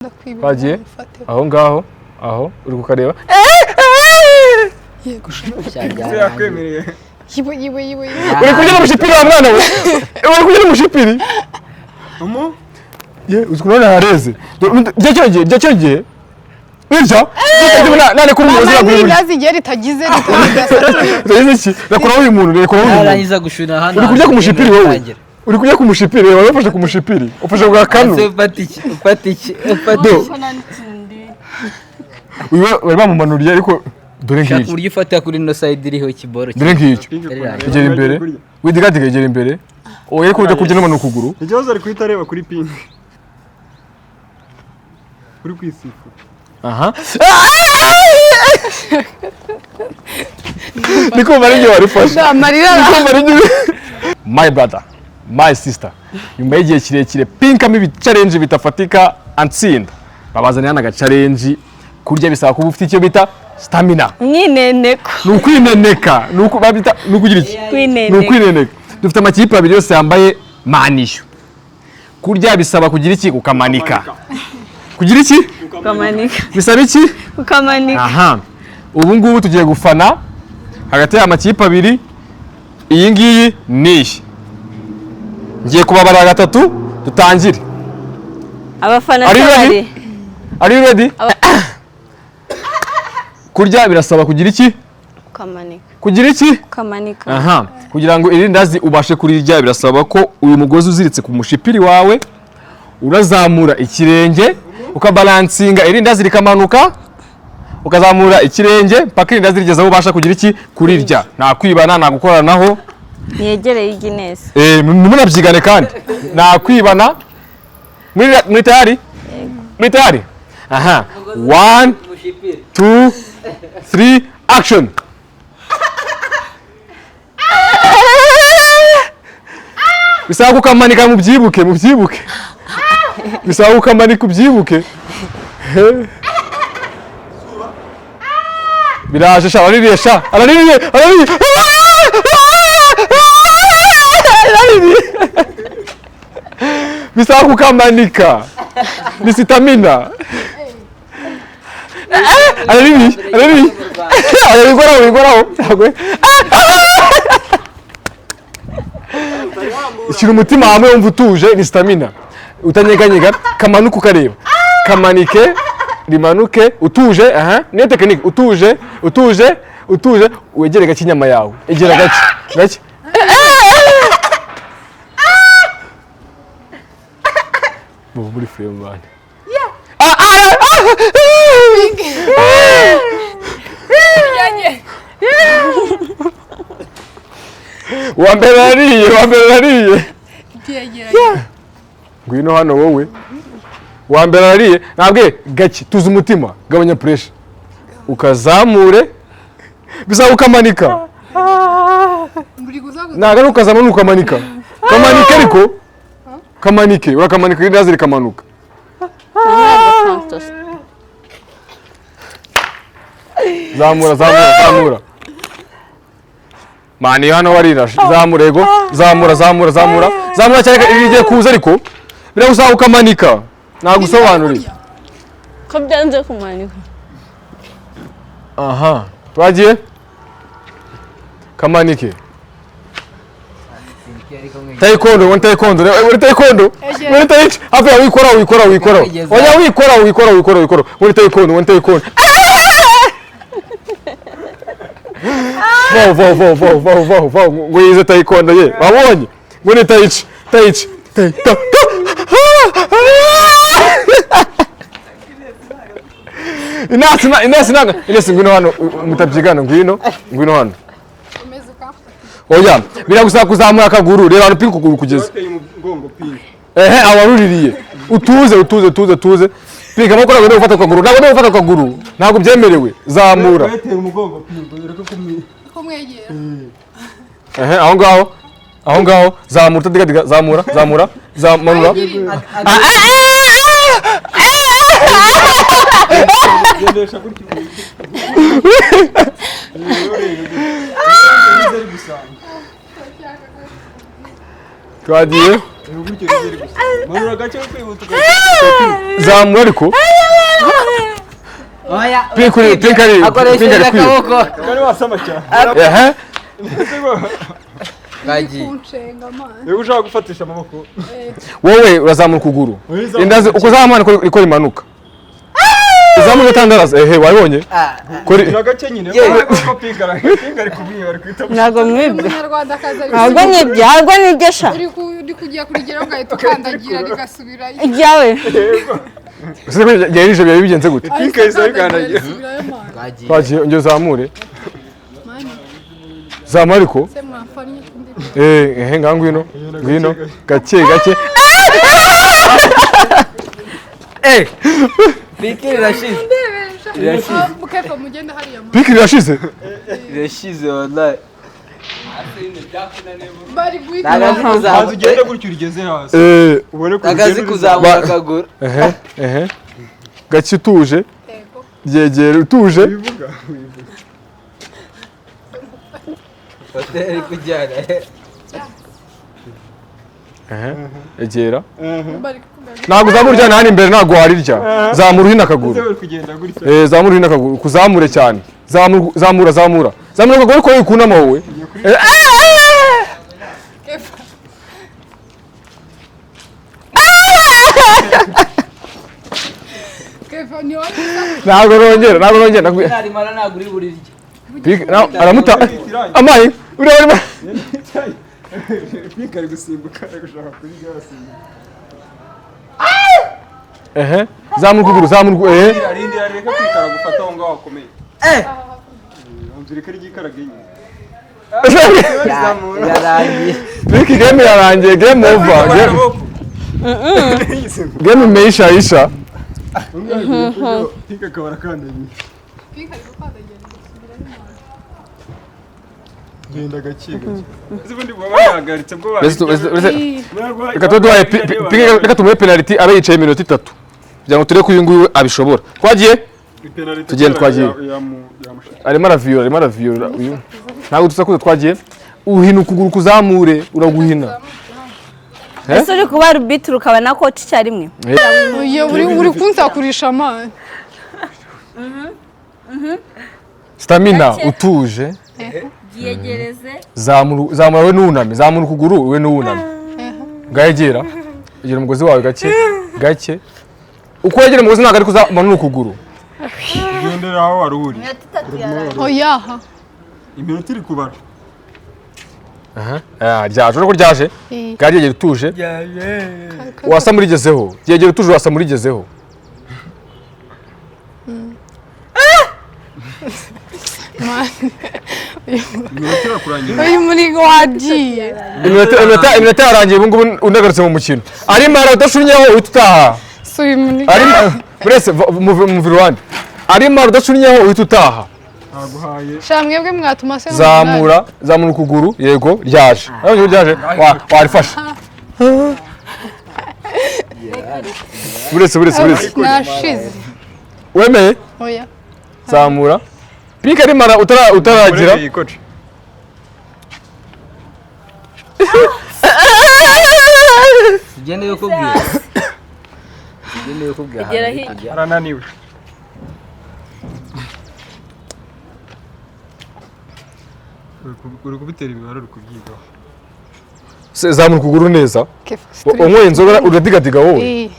Ndakwibira. Bagiye? Mufate. Aho ngaho, aho uri kukareba. Yego. Yakwemereye. Yibo yibo yibo yibo. Uri kurya n'umushipiri wa mwana we, uri kurya n'umushipiri. Umu? Ye, uzi kubona hareze. Rya cyo gihe, rya cyo gihe. Bityo, nane kuri umugozi Mama nagura. n'indazi igihe ritagize ritadasatuye. Utagize iki? Rekura uyu muntu, rekura uyu muntu. Narangiza gushuna hano. Uri kurya ku mushipiri wowe. Uri kurya ku mushipiri, reba bafashe ku mushipiri. Ufashe bwa kanu. Ese ufata iki? Ufata iki? Ufata Do. iki? Uyu bari bamumanuriye ariko dore Shaka ngiki. uburyo ufata kuri ino side iriho ikiboro. Dore ngiki. Egera imbere. Widigadiga egera imbere. Oya ko ujya kurya n'amano ukuguru. Ikibazo ari guhita areba kuri pinki. Uri kwisifu. Aha. Niko bari ngiye warifashe. Amarira. My brother, my sister, nyuma y'igihe kirekire pinkamo ibi challenge bitafatika antsinda, babazanira n'aga challenge. Kurya bisaba kuba ufite icyo bita stamina. Mwineneko. Ni ukwineneka, ni uku babita, ni ukugira iki? Ni Kwineneka. ukwineneka. Dufite amakipe abiri yose yambaye manisho. Kurya bisaba kugira iki? Ukamanika. Kugira iki? Ukamanika. Bisaba iki? Ukamanika. Aha, ubu ngubu tugiye gufana hagati y'amakipe abiri. Iyi ngiyi ni iyi ngiye kubabara gatatu, dutangire. Abafana Are you se ready? bari. Are you ready? Kurya birasaba kugira iki? Ukamanika. Kugira iki? Ukamanika. Aha, kugira ngo irindazi ubashe kurirya birasaba ko uyu mugozi uziritse ku mushipiri wawe urazamura ikirenge ukabalansinga irindazi rikamanuka, ukazamura ikirenge mpaka irindazi rigeze aho ubasha kugira iki? Kurirya. Nta kwibana, nta gukoranaho. Niyegereye Guinness. Ntimunabyigane kandi nta kwibana. Muri tayari? Muri tayari? Aha, 1 2 3 action. Bisaba kukamanika, mubyibuke, mubyibuke. Bisaba kukamanika, ubyibuke. Biraje sha, araririye sha, araririye, araririye, araririye. Bisaba kukamanika, ni sitamina. Araririye, araririye, arabikoraho, bikoraho. Shyira umutima hamwe wumva utuje, ni stamina. Utanyeganyega, kamanuka ukareba. Kamanike, rimanuke, utuje, aha, niyo tekinike, utuje, utuje, utuje, wegere gake inyama yawe. Egera gake, gake. Muva muri frame bane. Ah, ah, ah, Uwa mbere arariye, uwa mbere arariye. Ngwino hano wowe. Uwa mbere arariye, ntabwe gake, tuza umutima, gabanya pressure. Ukazamure, bisaba ukamanika. Ntabwo ari ukazamura, ni ukamanika. Kamanike ariko. Kamanike, urakamanika irindazi rikamanuka. Zamura, zamura, zamura. Mani hano warirashe. Zamura ego, zamura, zamura, zamura. Zamura cyane ibi bigiye kuza ariko. Biragusaba ukamanika. Nagusobanuriye. Ko byanze kumanika. Aha, twagiye. Kamanike. Taekwondo, wani taekwondo, wani taekwondo, wani taekwondo. Hafi ya wikora, wikora, wikora. Oya wikora, wikora, wikora, wikora. Wani taekwondo, wani taekwondo. Vaho, vaho, vaho, vaho, vaho, vaho, vaho. Ngo yize taekwondo ye. Wabonye? Ngo ni taichi, taichi, tai, ta, ta. Inasi, inasi nanga. Inasi ngwino hano, mutabyigana, ngwino, ngwino hano. Oya, biragusaba kuzamura akaguru, reba hano pinka ukuguru kugeza. Bateye umugongo pinki. Ehe, awaruririye. Utuze, utuze, utuze, utuze. Pinka amaboko ntabwo gufata ku kaguru, ntabwo gufata ku kaguru. Ntabwo byemerewe. Zamura. Bateye umugongo pinki, ureke kumwe. Kumwegera. Ehe, aho ngaho. Aho ngaho, zamura utadigadiga, zamura, zamura, zamanura. Gendesha gutyo. Twagiye. Manura gake kwihuta. Zamura ariko. Oya. Pink uri pink ari pink Akoresheje ari kwiba. akaboko. Kari wasama cyane. Ehe. Kagiye. Kunshenga man. Niba ushaka gufatisha amaboko. Wowe urazamura ukuguru. Urizamura. Indazi uko uzamura niko niko rimanuka. Uzamura ugatandaraza. Ehe, wabibonye? Kuri Ni gake nyine. Yeah. Kuko pink ari kumwiba ari kwita. Ntabwo mwibye. Umunyarwandakazi ari Ntabwo nibye, ntabwo nibye sha. uri kujya kurigeraho ugahita ukandagira rigasubirayo. Iryawe. Ese ko ryarije byari bigenze gute? Pink ahise abikandagira. Risubirayo man. Kagiye. Twagiye, ongera uzamure. Mani, Zamura ariko. se mwamfannye kundi. Ehe, ngaho ngwino. Ngwino. Gake gake. Eh. Piki irashize. Irashize. Mukefa mugende hariya man. Pink irashize. Irashize wallahi. Bari guhita. Nagazi Hanze kuzamura. ugende gutyo urigeze hasi. Ubone ko Nagazi kuzamura akaguru. Ehe, ehe. Gake utuje. Yego. Ryegere utuje. Wivuga. Hoteli kujyana. Ehe. Egera. Bari kukubaza. Ntabwo uzamura ujyana hano imbere, ntabwo warirya. Zamura uhina akaguru. Ese uri kugenda gutya. Zamura uhina akaguru, kuzamure cyane. Zamura, zamura, zamura. Zamura akaguru ariko wikunama wowe. Kefa. Kefa ni wowe. Ntabwo nongera, ntabwo nongera. Narimara ntabwo uri burirye. Pink aramuta. Amayi, uriya arimo. Pink ari gusimbuka ari gushaka kurya yasimbuka. Ehe. Zamura ukuguru, zamura ukuguru. Ehe. Arindi areka kwikara gufata aho ngaho hakomeye. Eh. Nzurika ryikaraga nyine. Irarangiye. Pink game irarangiye, game over. Game imeisha isha. Pink akaba arakandagiye. Pink ari gukandagira rigasubirayo man. Genda gake gake. Ese ubundi baba bahagaritse bwo Reka tube duhaye Pink, reka tumuhe penalty abe yicaye iminota 3. Kugira ngo turebe ko uyu nguyu abishobora. Twagiye? Tugende, twagiye. Arimo araviyora, arimo araviyora uyu. Ntabwo dusakuza, twagiye. Uhina ukuguru kuzamure, uraguhina. Ese uri kuba arbitre ukaba na coach icyarimwe? Oya, uri kunsakurisha man. Stamina utuje. Byiyegereze. Zamura, zamura we n'uname, zamura ukuguru we n'uname. Ngayegera. Egera umugozi wawe gake, gake. Uko wegera umugozi ntabwo ari kuzamanura ukuguru. Gendera aho wari uri. Oya ha. Iminota iri kubara. Aha. Ah, ryaje, urabona ko ryaje. Eh. Gari yegera utuje. Wasa murigezeho. Yegera utuje wasa murigezeho. Man. Iminota irakurangira. Uyu muri wagiye. Iminota yarangiye ubu ngubu unagarutse mu mukino. Arimo aradashunyeho uhita utaha. Si uyu muri. Arimo burese muve iruhande. Arimo aradashunyeho uhita utaha. Naguhaye. Sha mwebwe mwatuma se Zamura, zamura ukuguru, yego ryaje. Urabona ko ryaje? Warifashe. Buretse, buretse, buretse. Nashize. Wemeye? Oya. Zamura. Pink arimo utaragira. Ureke yikoce. Tugende bikubwira. Tugende bikubwira. Egera hirya. Arananiwe. Uri kubitera imibare uri kubyigaho. Zamura ukuguru neza. Kefa. Unyweye inzoga uradigadiga wowe. Eh.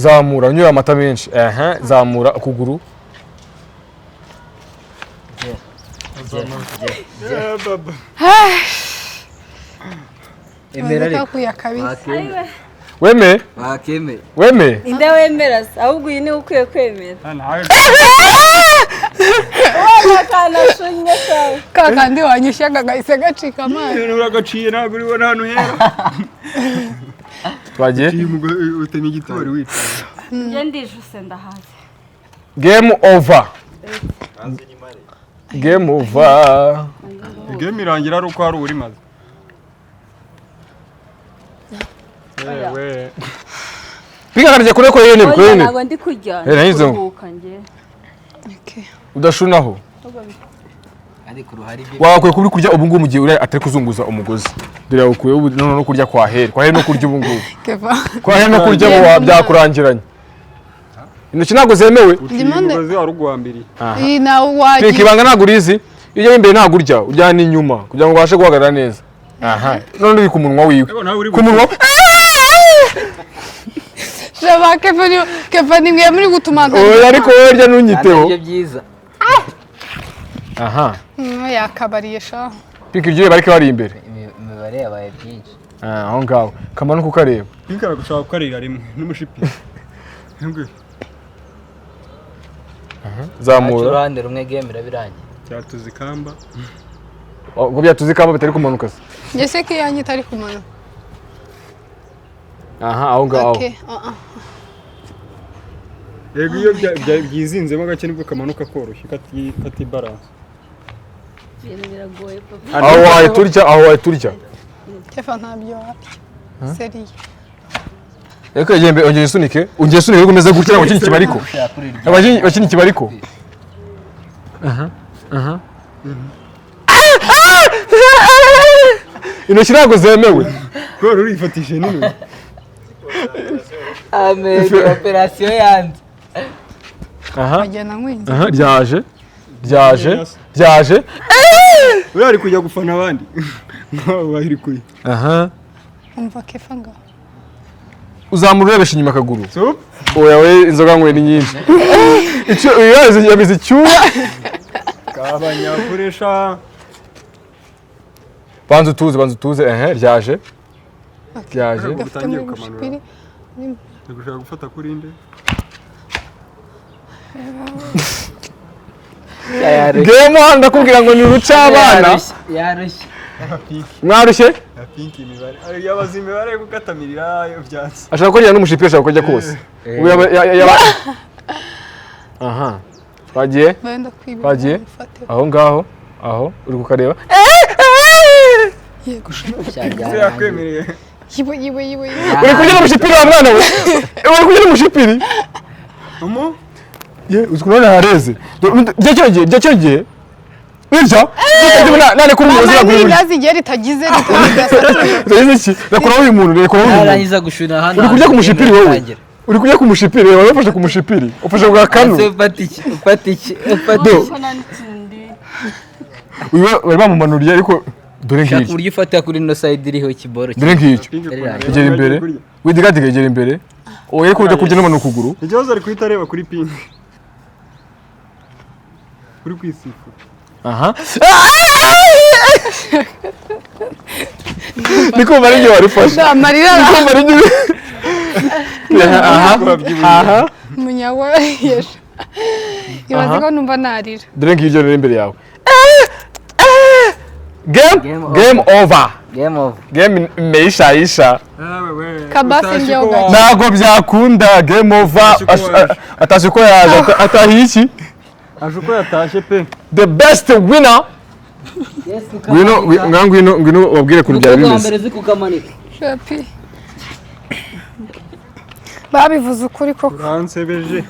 Zamura, unyweye amata menshi. Ehe, zamura ukuguru. Emera ariko. Kakuya kabisa. Wakemeye. Wemeye? Wakemeye. Wemeye? Inde wemera se? Ahubwo uyu niwe ukwiye kwemera. Nawe Akanashunnye cyane. Ka kandi wanyushyaga gahise gacika amazi. uragaciye ntabwo uribona hano hera. Twagiye. Uyu mugore utemye igiti wari wicaye. Njye ndijuse ndahaze. Game over. Game over. Game irangira ari uko hari urimaze. Yewe. Pink akarya kure kure yene kure Oya yene. ntabwo ndi kurya. Eh, nahize ngo. Kuruhuka njye. Okay. Udashunaho. Ariko uruhare ibyo. Wagakwiye kuba uri kurya ubu ngubu mu gihe uri atari kuzunguza umugozi. Dore yawukuyeho ubu, noneho no kurya kwa heri, kwa heri no kurya ubu ngubu. Keva. Kwa heri no kurya ubu byakurangiranye. Intoki ntabwo zemewe. Uciye Ndimo umugozi wari uguhambiriye. Iyi nawe Twika wagiye. ibanga ntabwo urizi. Iyo ujya imbere ntabwo urya, ujyana inyuma kugira ngo ubashe guhagarara neza. Aha, none uri ku munwa wiwe. Ego, nawe uri Ku munwa. Shaba Keva ni Keva ni mwe muri gutuma. Oya, ariko wowe rya ntunyiteho. Nibyo byiza. Aha. Yakabariye sha. Pika iryo bareke bari imbere. Imibare yabaye byinshi. Ah, aho ngaho kamanuka ukareba. Pink aragushaka kukarira rimwe n'umushipi. Ngwe. Aca Zamura. uruhande rumwe, game irabirangiye. Cyatuze ikamba. Ubwo byatuze ikamba bitari kumanuka se? Njye se ko iyanjye itari kumanuka. Aha, aho ngaho. Okay. Ah, ah. Yego, iyo byizinzemo gake nibwo kamanuka koroshye katibaranse. Ibintu biragoye papa. Aho wahita urya, aho wahita urya. Kefa ntabyo warya. Seriye. Ariko yegeye imbere, ongera usunike, ongera usunike ariko umeze gutya ngo kino kibariko. Ushaka kurirya. Bakina ikibariko. Aha, aha. Intoki ntabwo zemewe. Kubera urifatishije n'intoki. Amege operasiyo yanze. Aha. Bagenda nkwinze. Aha, ryaje, ryaje, ryaje. Uriya ari kujya gufana abandi nkaho bahirikuye. Aha. Umva Kefa ngaho. Uzamura urebesha inyuma akaguru. So Oya we, inzoga nyweye ni nyinshi. Icyo uyu yabize icyuya. Kabanyakoresha. Banza utuze, banza utuze, ehe, ryaje. Ryaje. Gafite Utangiye muri kukamanura. bushipiri. Ari gushaka gufata kuri nde? Game hano ndakubwira ngo ni urucabana. Yarushye. Mwarushye? Ya Pink imibare. Ari yabaza imibare yo gukatamirira yo byanze. Ashaka kurya n'umushipi, ashaka kurya kose. Ubu yaba. Aha. Twagiye? Benda kwibira. Bagiye? Mufate. Aho ngaho, aho uri kukareba. Yego sha. Se yakwemereye. Yibo yibo yibo yibo. Uri kurya n'umushipiri wa mwana we. Uri kurya n'umushipiri. Umu Ye, uzi kubona hareze. Rya cyo gihe, rya cyo gihe. Nibyo? Nane kuri umugozi Mama ntabwo uri burya. n'indazi igihe ritagize ritagize. Utagize iki? Rekuraho uyu muntu, rekuraho uyu muntu. Narangiza gushuna hano. Uri kurya ku mushipiri wowe. Uri kurya ku mushipiri, wowe wafashe ku mushipiri. Ufashe ku gakanu. Ufata iki? Ufata iki? Ufata Do. iki? Uyu bari bamumanuriye ariko dore Shaka ngiryo. uburyo ufata kuri ino side iriho ikiboro. Dore ngiryo. Pink ukuntu areba Egera imbere. agiye kurya. Widigadiga egera imbere. Oya, ariko ujya kurya n'umanuka ukuguru. Ikibazo ari guhita areba kuri Pink. Uri kwisifura. Aha. Ndi kumva ari njye warifashe. Amarira. Ndi kumva ari njye. Aha. Aha. Munyawariyesha. Ibaze ko numva narira. Dore ngiryo riri imbere yawe. Game, Game over. game over. Game over. Game imeisha isha. Kabasi njyewe gake. Ntabwo byakunda, game over. Atashye uko waje. Atashye uko yaje, atahiye iki? Aje uko yatashye pe. The best winner. Ngwino, ngwino, ngwino ubabwire ukuntu byari bimeze. Mbere zikukamanika. Shapi. Babivuze ukuri koko. Uransebeje.